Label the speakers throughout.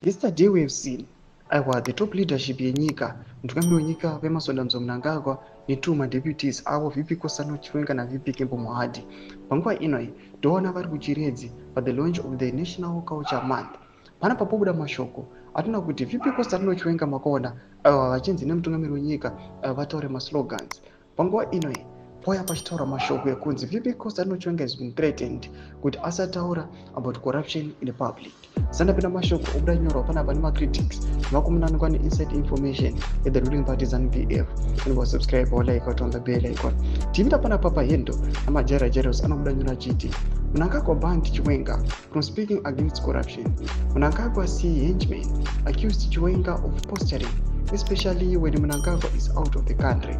Speaker 1: Yesterday we have seen, aiwa, the top leadership yenyika, mutungamiri wenyika VaEmmerson Dambudzo Mnangagwa netwo madeputies avo, VP Constantino Chiwenga naVP Kembo Mohadi. Panguva inoi toona vari kuChiredzi pathe launch of the National Culture Month. Panapa pobuda mashoko atinoona kuti VP Constantino Chiwenga, makaona, aiwa, vachinzi nemutungamiri wenyika vataure maslogans. Panguva inoi pouya pachitaura mashoko ekunzi VP Constantino Chiwenga has been threatened kuti asataura about corruption in the public. Sandapinda mashoko obuda nyorwa panapa nemacritics vakomunanikwa neinside information yethe ruling party ZANU PF. Unobva subscribe, walike, on the bell icon. Timita panapa pahendo namajara Jaros anobuda nyora achiti Mnangagwa banned Chiwenga from speaking against corruption. Mnangagwa see henchmen accused Chiwenga of posturing, especially when Mnangagwa is out of the country.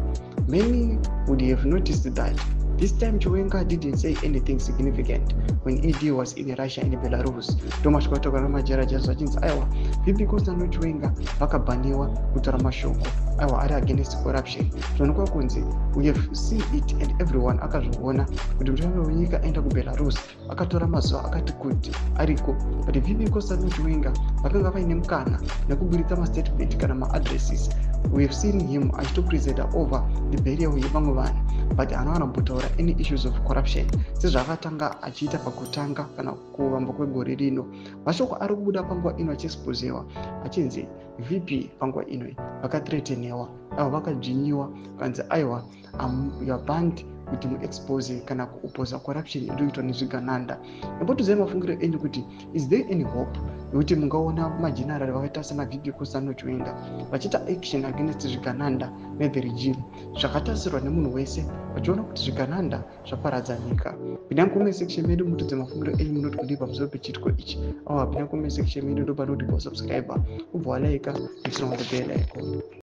Speaker 1: Many would have noticed that this time Chiwenga didn't say anything significant when ED was in Russia and Belarus. Ndomashoko ataurwa namajara Jaros achinzi, aiwa, VP Constantino Chiwenga vakabhaniwa kutaura mashoko, aiwa, ari against corruption. Zvinoonekwa kunzi we have seen it and everyone akazviona kuti mutungamiri wenyika aenda kuBelarus, akatora mazuva akati kuti ariko, but VP Constantino Chiwenga vakanga vaine mukana nekuburitsa mastatement kana maaddresses. We have seen him achitopresenta over the burial yevamwe vanhu, but haana vanombotaura any issues of corruption sezvaakatanga achiita pakutanga kana kuvamba kwegore rino. Mashoko ari kubuda panguva ino achiexposewa achinzi VP panguva ino vakathreatenewa, avo vakadzvinyiwa, kanzi, aiwa, you are banned kuti muexpose kana kuoposa corruption iri kuitwa nezvigananda. Imbotiudzai mafungiro enyu kuti is there any hope yekuti mungaona magenerali vakaita sena VP Constantino Chiwenga vachiita action against zvigananda nethe regime zvakatasirwa nemunhu wese, vachiona kuti zvigananda zvaparadza nyika? Pinda mucomment section medu, mutudze mafungiro enyu, munoti kudii pamusoro pechiitiko ichi. Awa, pinda mucomment section medu, ndo panoti posubscribe, ubva walike, on the bell icon.